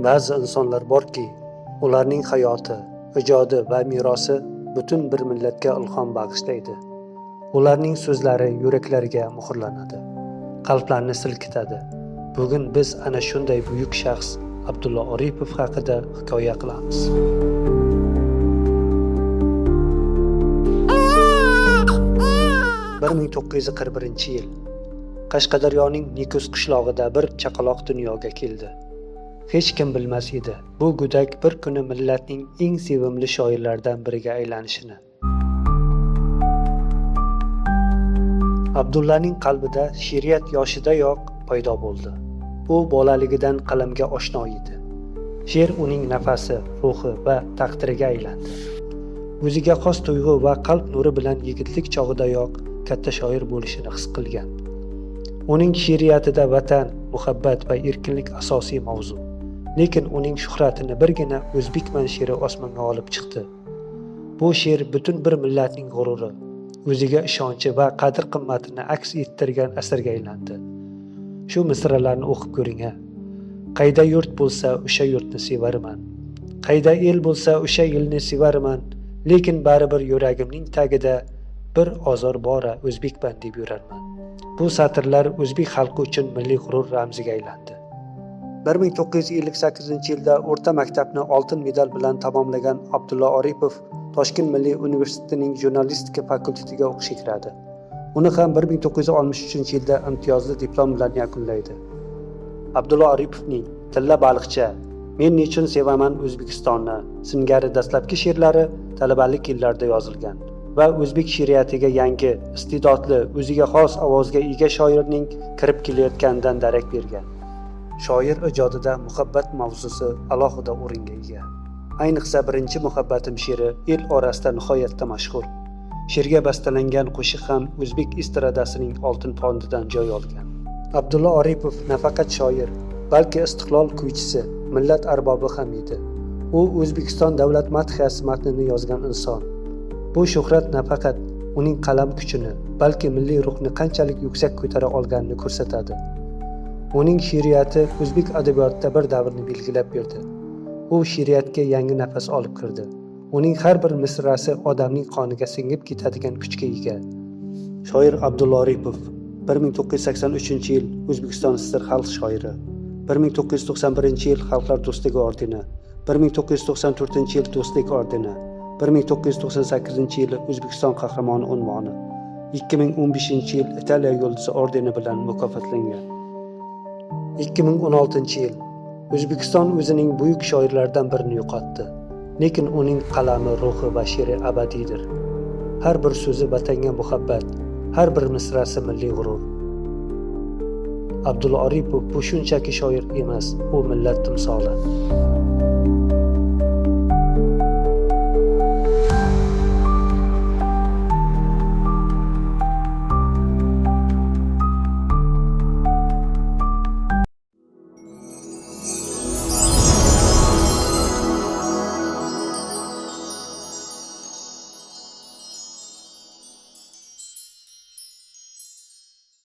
Ba'zi insonlar borki, ularning hayoti, ijodi va merosi butun bir millatga ilhom bag'ishlaydi. Ularning so'zlari yuraklarga muhrlanadi, qalblarni silkitadi. Bugun biz ana shunday buyuk shaxs Abdulla Oripov haqida hikoya qilamiz. 1941-yil Qashqadaryoning Nukus qishlog'ida bir chaqaloq dunyoga keldi. Hech kim bilmas edi, bu go'dak bir kuni millatning eng sevimli shoirlaridan biriga aylanishini. Abdullaning qalbida she'riyat yoshidayoq paydo bo'ldi. U bolaligidan qalamga oshno edi. She'r uning nafasi, ruhi va taqdiriga aylandi. O'ziga xos tuyg'u va qalb nuri bilan yigitlik chog'idayoq katta shoir bo'lishini his qilgan. Uning she'riyatida vatan, muhabbat va erkinlik asosiy mavzu. Lekin uning shuhratini birgina "O'zbekman" she'ri osmonga olib chiqdi. Bu she'r butun bir millatning g'ururi, o'ziga ishonchi va qadr-qimmatini aks ettirgan asarga aylandi. Shu misralarni o'qib ko'ring-a. Qayda yurt bo'lsa, o'sha yurtni sevarman. Qayda el bo'lsa, o'sha elni sevarman. Lekin baribir yuragimning tagida bir ozor bora, o'zbekman deb yurarman. Bu satrlar o'zbek xalqi uchun milliy g'urur ramziga aylandi. 1958-yilda o'rta maktabni oltin medal bilan tamomlagan Abdulla Oripov Toshkent Milliy universitetining jurnalistika fakultetiga o'qishga kiradi. Uni ham 1963-yilda imtiyozli diplom bilan yakunlaydi. Abdulla Oripovning "Tilla baliqcha", "Men nechun sevaman O'zbekistonni" singari dastlabki she'rlari talabalik yillarida yozilgan va o'zbek she'riyatiga yangi, iste'dodli, o'ziga xos ovozga ega shoirning kirib kelayotganidan darak bergan. Shoir ijodida muhabbat mavzusi alohida o'ringa ega. Ayniqsa "Birinchi muhabbatim" she'ri el orasida nihoyatda mashhur. She'rga bastalangan qo'shiq ham o'zbek estradasining oltin fondidan joy olgan. Abdulla Oripov nafaqat shoir, balki istiqlol kuychisi, millat arbobi ham edi. U O'zbekiston davlat madhiyasi matnini yozgan inson. Bu shuhrat nafaqat uning qalam kuchini, balki milliy ruhni qanchalik yuksak ko'tara olganini ko'rsatadi. Uning she'riyati o'zbek adabiyotida bir davrni belgilab berdi. U she'riyatga yangi nafas olib kirdi. Uning har bir misrasi odamning qoniga singib ketadigan kuchga ega. Shoir Abdulla Oripov 1983-yil O'zbekiston SSR xalq shoiri, 1991-yil Xalqlar do'stligi ordeni, 1994-yil Do'stlik ordeni, 1998-yili O'zbekiston Qahramoni unvoni, 2015-yil Italiya yulduzi ordeni bilan mukofotlangan. 2016-yil O'zbekiston o'zining buyuk shoirlaridan birini yo'qotdi. Lekin uning qalami, ruhi va she'ri abadiydir. Har bir so'zi vatanga muhabbat, har bir misrasi milliy g'urur. Abdulla Oripov bu shunchaki shoir emas, u millat timsoli.